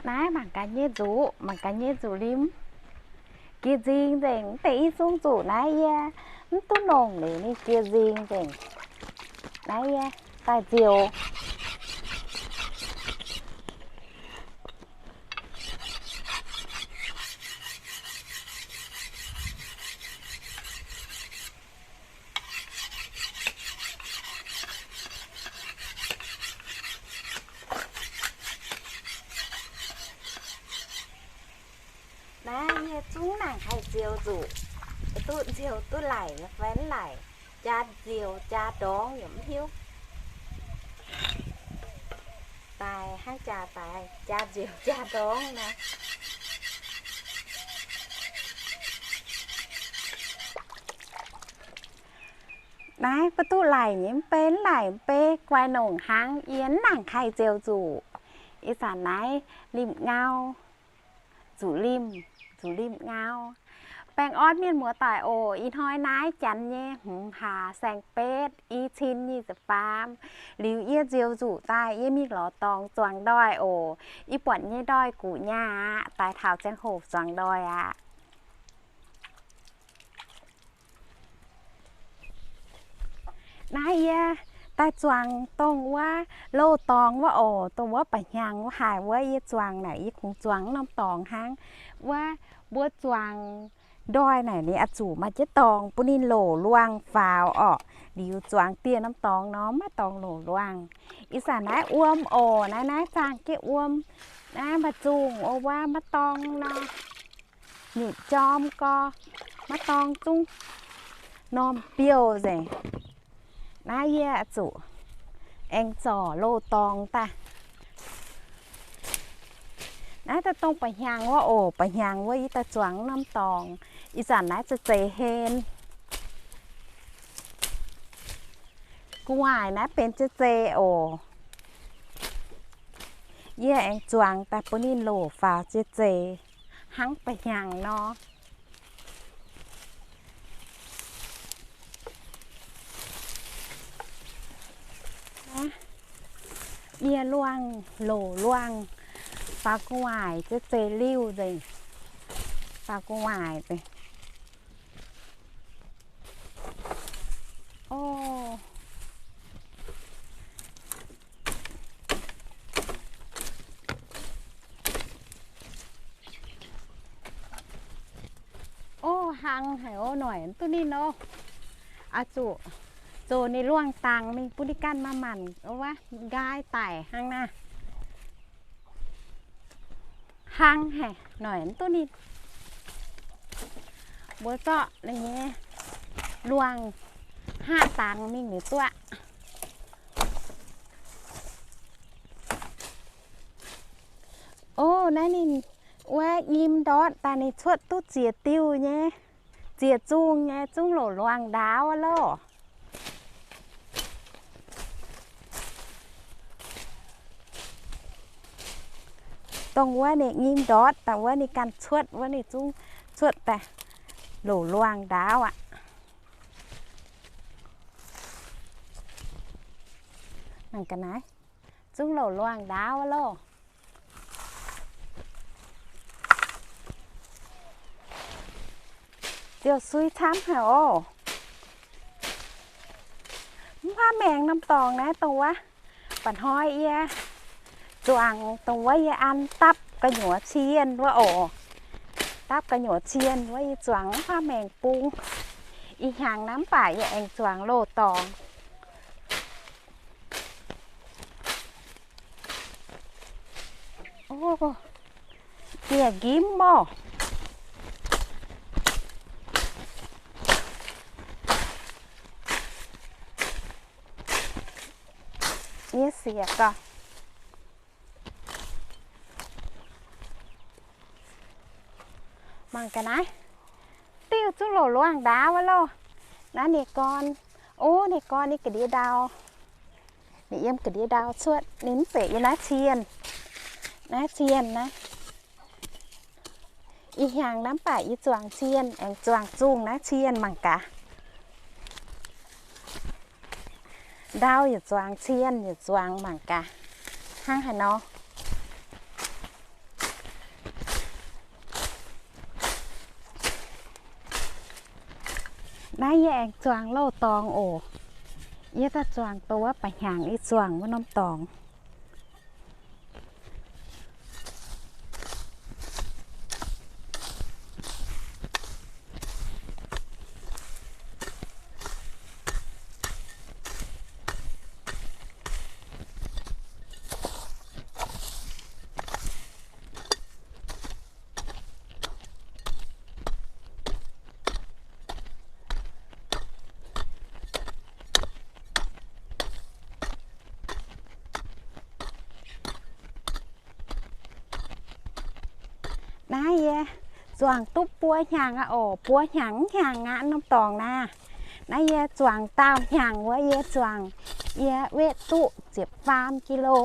Naaiv mangc gaax nyei nzuqc, mangc gaax nyei nzuqc limv. Jiex nzingx nzengc, mv deix i zungv nzuqc naaiv yie mv duqv nongc liuz ninh jiex nzingx nzengc. Naaiv yie daaih nzioux. Naaiv yie zungv nangc haih nzioux nzuqc, duqv nzioux duqv laic, fai laic, jaa nzioux jaa ndorngx yaac mv hiuv. Daaih hnangv jaa daaih, jaa nzioux jaa ndorngx naaiv. Naaiv mv duqv laic nyei mv bei, mv laic mv bei, guai nongc hnangv, yie mv nangc haih nzioux nzuqc. Ih zanc naaiv limh ngau, nzuqc limh, nzuqc limh ngau. Baengh orn mienh muoz-doic oc. Ih hnoi naaiv janx nyei hmz hlaax saeng-betv, i cin nyic ziepc faam. Liuz yie nzioux nzuqc daaih, yie mingh lorz dorngx zuangx ndoih oc. Yie buatc nyei ndoih guqc nyaah aqv, daaih taux ziangh hoc zuangx ndoih aqv. Naaiv yie daaih zuangx dongh wuov loz-dorngx wuov oc, dongh wuov ba'hnyangx wuov haic wuov yie zuangx naaic, yie kungx zuangx norm dorngx hnangv. Wuov mbuo zuangx ndoih naaic ninh oix zuqc maaih jienv dorngx bun ninh loc luangh faaux orqc. Liuz zuangx dieh norm dorngx nor maiv dorngx loc luangh. Ih zanc naaiv wuom oc, naaiv naaiv zaangh jienv wuom. Naaiv maaih zungh o wuov maiv dorngx nor. Nyutc jorm gorx, maiv dorngx zungv norm biouv nzengc. Naaiv yie zuqc aengx zorc loz-dorngx daaih. Naaiv daaih dongh ba'hnyangx wuov oc, ba'hnyangx wuov yie daaih zuangx norm dorngx. Ih zanc naaiv zeiz zeiz hlen. Gu'nguaaic naaiv benx zeiz zeiz oc. Yie aengx zuangx daaih bun ninh loc faaux zeiz zeiz hnangv ba'hnyangx nor. Miev luangh, loc luangh, faaux gu'nguaaic zeiz zeiz liuh nzengc. Faaux gu'nguaaic nzengc. O, o, hnangv haic o, noic mv duqv ninh o. Oix zuqc zoux ninh luangh dangx mingh bun ninh ganh maaih maanc o wuov nqaai daic hnangv naaiv. Hnangv haic, noic mv duqv ninh. Mbuo zorqv ninh nyei luangh haav dangx mingh liuz duqv. O, naaiv ninh wuov nyim ndortv daaih ninh cuotv duqv ziex diuh nyei, ziex zungh nyei, zungv loc luangh ndaauv loh. Dongh wuov ninh nyim ndortv daaih wuov ninh ganh cuotv wuov ninh zungv cuotv daaih loc luangh ndaauv aqv. Mangc ga'naaiv, zungv loc luangh ndaauv loh. Ziouc sui camv haic oc. Mv huaav maengx norm dorngx naaiv dongh wuov, mba'hnoi yie zuangx dongh wuov yie an dapv gu'nyuoz cien wuov oc. Dapv gu'nyuoz cien wuov yie zuangx mv huaav maengx bung. Ih hnyangx naaiv mv baac yie aengx zuangx loz-dorngx. O, dieh nqimv oc. Yie sieqv gau. Mangc ga'naaiv, diuh zungv loc luangh ndaauv wuov loh. Naaiv ninh gorn, o, ninh gorn ninh ga'ndiev ndau. Ninh yiem ga'ndiev ndau cuotv, ninh mv zeiz yiem naaiv cien. Naaiv cien naaiv. Ih hnyangx naaiv mv baac yie zuangx cien, aengx zuangx zungh naaiv cien mangc gaax. Ndau yaac zuangx, cien yaac zuangx mangc gaax. Hnangv haaix nor. Naaiv yie aengx zuangx loz-dorngx oc. Yie daaih zuangx douz wuov ba'hnyangx yie zuangx wuov norm dorngx. Naaiv yie zuangx duqv buo hnyangx aqv oc. Buo hnyangx, hnyangx aqv, norm dorngx naaiv. Naaiv yie zuangx daauh hnyangx wuov, yie zuangx, yie wetv duqv ziepc faam kilo.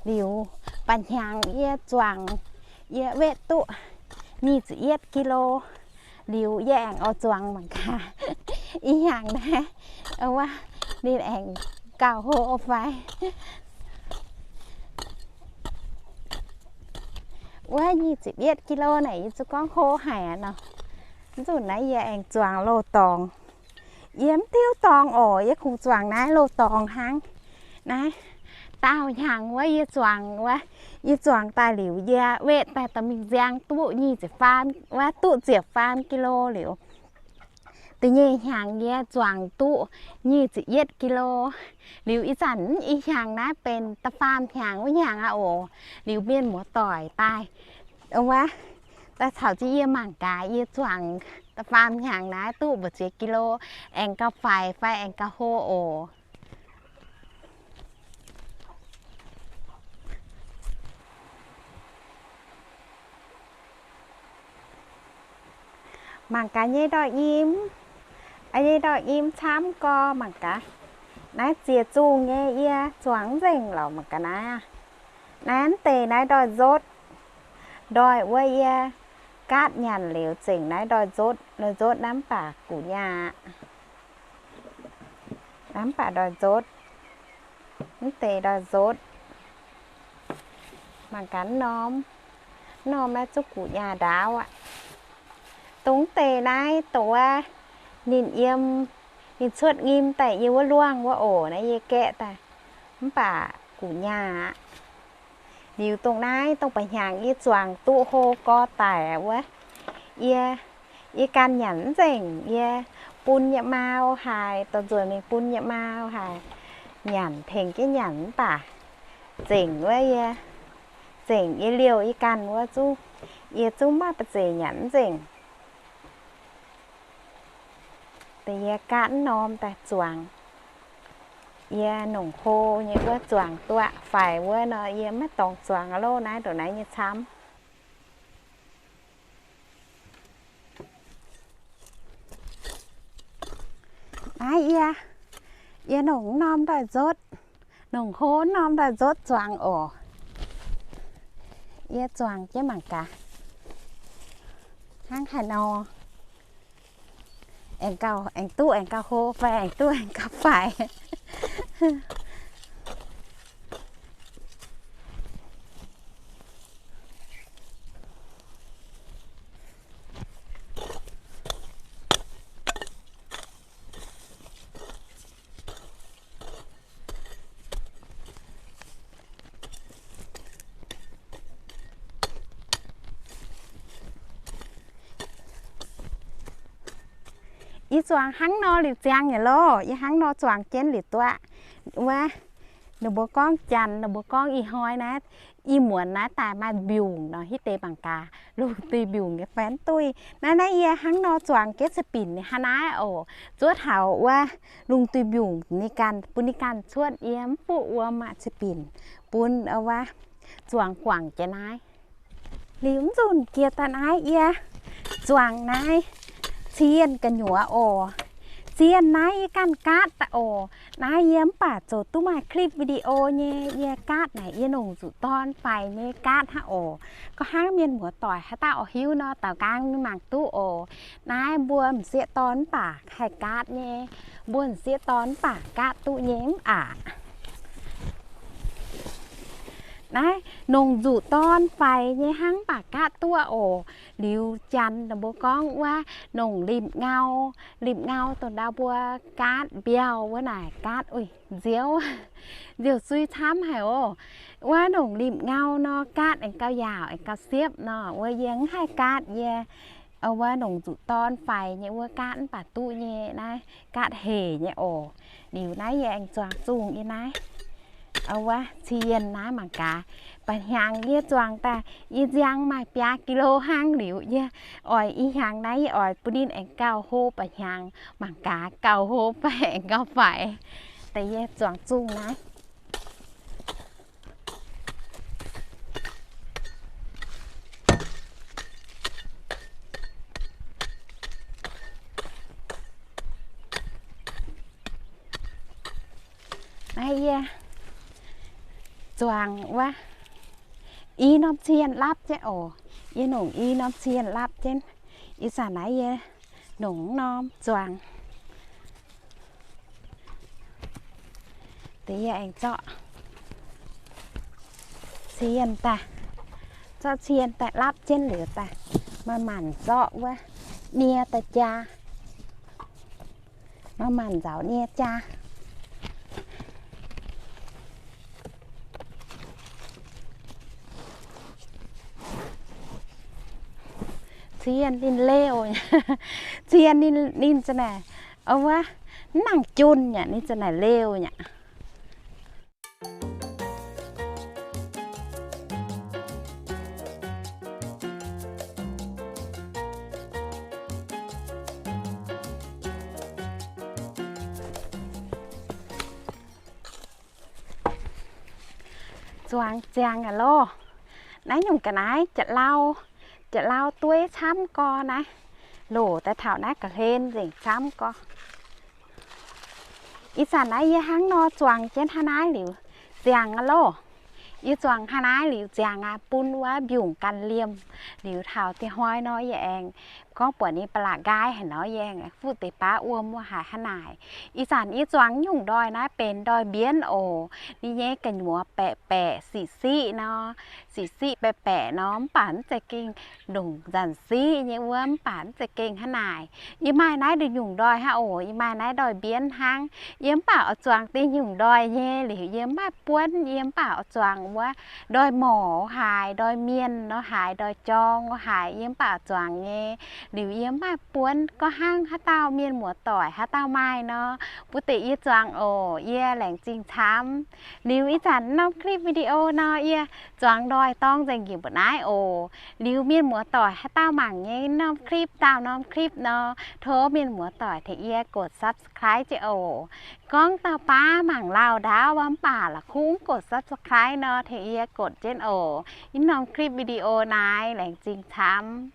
Liuz, ba'hnyangx yie zuangx, yie wetv duqv nyic ziepc yietv kilo. Liuz yie aengx oix zuangx mangc gaax, ih hnyangx naaiv, wuov, ninh aengx gauh hlo fai. Wuov nyic ziepc yietv kilo naaic yie zuqc gorngv hlo haic aqv nor. Nzunc naaiv yie aengx zuangx loz-dorngx. Yie mv diuv dorngx oc, yie kungx zuangx naaiv loz-dorngx hnangv. Naaiv daauh hnyangx wuov yie zuangx wuov, yie zuangx daaih liuz yie wetv daaih dorh mingh nziang duqv nyic ziepc faam, wuov duqv ziepc faam kilo liuz. Da'nyeic hnyangx yie zuangx duqv nyic ziepc yietv kilo. Liuz ih zanc ih hnyangx naaiv benx da'faam hnyangx wuov hnyangx aqv oc. Liuz mienh muoz-doic daaih, wuov, daaih caux jienv yie mangc gaax yie zuangx da'faam hnyangx naaiv duqv mbu'ziex kilo, aengx gauh faix fai aengx gauh hlo oc. Mangc gaax nyei ndoih nyim, nyei ndoih nyim camv gorx mangc gaax. Naaiv ziex zungh nyei yie zuangx nzengc lorqc mangc gaax naaiv. Naaiv deix naaiv ndoih nzotv, ndoih wuov yie gaatv nyanc liuz zengc naaiv ndoih nzotv, ndoih nzotv naaiv mv baac gu'nyaah. Naaiv mv baac ndoih nzotv. Mv deix ndoih nzotv. Mangc gaax norm, norm naaiv zuqc gu'nyaah ndaauv aqv. Dongh deix naaiv dongh wuov ninh yiem, ninh cuotv nyim daaih yie wuov luangh wuov oc, naaiv yie gaeqv daaih. Mv baac gu'nyaah aqv. Liuz dongh naaiv dongh ba'hnyangx yie zuangx duqv hlo gorx daic wuov, yie, yie ganh nyanc mv nzengc, yie bun yie maa haaix, dorh nzuonx mingh bun yie maa haaix nyanc, tengx jienv nyanc mv baac zengc wuov yie, zengc yie liouh yie ganh wuov zungv, yie zungv maiv ba'zeic nyanc mv nzengc. Deix yie gaatv norm daaih zuangx. Yie nongc hlo nyei wuov zuangx duqv faix wuov nor, yie maiv dorngx zuangx loh naaiv ndongc naaiv nyei camv. Naaiv yie, yie nongc norm ndoih nzotv, nongc hlo norm ndoih nzotv zuangx oc. Yie zuangx jienv mangc gaax, hnangv haaix nor. Aengx gauh, aengx duqv aengx gauh hlo fai aengx duqv aengx gauh faix. Yie zuangx hnangv nor liuz ziangx nyei loh, yie hnangv nor zuangx jienv liuz duqv. Wuov, ninh mbuo gorngv janx, ninh mbuo gorngv ih hnoi naaiv, ih muonz naaiv daaih maaih mbiungc nor, hitv deix mangc gaax, lungh duih mbiungc nyei faix duih. Naaiv, naaiv yie hnangv nor zuangx jienv ca'binc hnangv naaiv oc. Zuov taux wuov lungh duih mbiungc ninh ganh, bun ninh ganh cuotv, yie mv buoqv wuom aqv, ca'binc bun wuov zuangx guangc jienv naaiv. Liuz mv nzunc jiex daaih naaiv yie zuangx naaiv cienh gu'nyuoz oc. Cienh naaiv yie ganh gaatv daaih oc. Naaiv yie mv baac zoux duqv maaih คลิปวิดีโอ nyei, yie gaatv naaic yie nongc zuqc dorn faix nyei gaatv hnangv oc. Gorngv hnangv mienh muoz-doic haaix dauh oix hiuv nor, daaux nqaang mingh mangc duqv oc. Naaiv mbuo m'sieqv dorn mv baac haih gaatv nyei, mbuo m'sieqv dorn mv baac gaatv duqv nyei mv aqc. Naaiv nongc nzuqc dorn faix nyei hnangv, mv baac gaatv duqv oc. Liuz janx mbuo gorngv wuov nongc limh ngau, limh ngau dongh ndau mbuo gaatv mbiauh wuov naaic, gaatv uix nziouv, nziouv sui camv haic oc. Wuov nongc limh ngau nor gaatv aengx gauh yaauc, aengx gauh siepv nor. Wuov yie mv haih gaatv, yie wuov nongc nzuqc dorn faix nyei wuov gaatv mv baac duqv nyei, naaiv gaatv hec nyei oc. Liuz naaiv yie aengx zuangx zungh yie naaiv, wuov cien naaiv mangc gaax. Ba'hnyangx yie zuangx daaih, yie nziang maaih biaa kilo hnangv. Liuz yie oix ih hnyangx naaiv yie oix bun ninh aengx gauh hlo. Ba'hnyangx mangc gaax gauh hlo fai aengx gauh faix. Daaih yie zuangx zungh naaiv. Naaiv yie zuangx wuov i norm cien lapv jienv oc. Yie nongc i norm cien lapv jienv. Ih zanc naaiv yie nongc norm zuangx. Deix yie aengx zorqv cien daaih, zorqv cien daaih lapv jienv liuz daaih, maaih maanc zorqv wuov nie daaih jaa, maaih maanc nzaaux nie jaa. Cien ninh leuh, cien ninh, ninh za'naaic, wuov, mv nangc jun aqv, ninh za'naaic leuh aqv. Zuangx ziangx aqv loh. Naaiv nyungc ga'naaiv jatc lau, jatc lau dueiv camv gorx naaiv. Loc daaih taux naaiv ga'hlen nzengc camv gorx. Ih zanc naaiv yie hnangv nor zuangx jienv hnangv naaiv liuz ziangx aqv loh. Yie zuangx hnangv naaiv liuz ziangx aqv, bun wuov mbiungc ganh liemh. Liuz taux diex hnoi nor yie aengx gorngv buatc ninh ba'laqc nqaai haic nor, yie aengx fuqv deix baav wuom wuov haic hnangv naaic. Ih zanc yie zuangx nyungc ndoih naaiv benx ndoih mbienv oc. Ninh nyei gu'nyuoz baeqc baeqc siqv siqv nor, siqv siqv baeqc baeqc nor, mv baac mv zeiz gengh ndongc nzanc siqv nyei wuov, mv baac mv zeiz gengh hnangv naaic. Yie maaih naaiv nduqc nyungc ndoih hnangv oc. Yie maaih naaiv ndoih mbienv hnangv. Yie mv baac oix zuangx deix nyungc ndoih nyei liuz yie mv maaih buonv. Yie mv baac oix zuangx wuov ndoih morc haaix, ndoih mienh nor haaix, ndoih jorng nor haaix, yie mv baac oix zuangx nyei. Liuz yie mv maaih buonv, gorngv hnangv haaix dauh mienh muoz-doic haaix dauh maaih nor, bun deix yie zuangx oc. Yie laengz zingh camv. Liuz ih zanc norm clip video nor yie zuangx ndoih dorng nzengc njiec mbu'naaiv oc. Liuz mienh muoz-doic haaix dauh mangc nyei norm clip, daauh norm clip nor, tov mienh muoz-doic tengx yie กด subscribe jienv oc. Gorngv dauh baav mangc lauh ndaauv mv baac la'kuqv กด subscribe nor, tengx yie กด jienv oc. Ih norm clip video naaiv laengz zingh camv.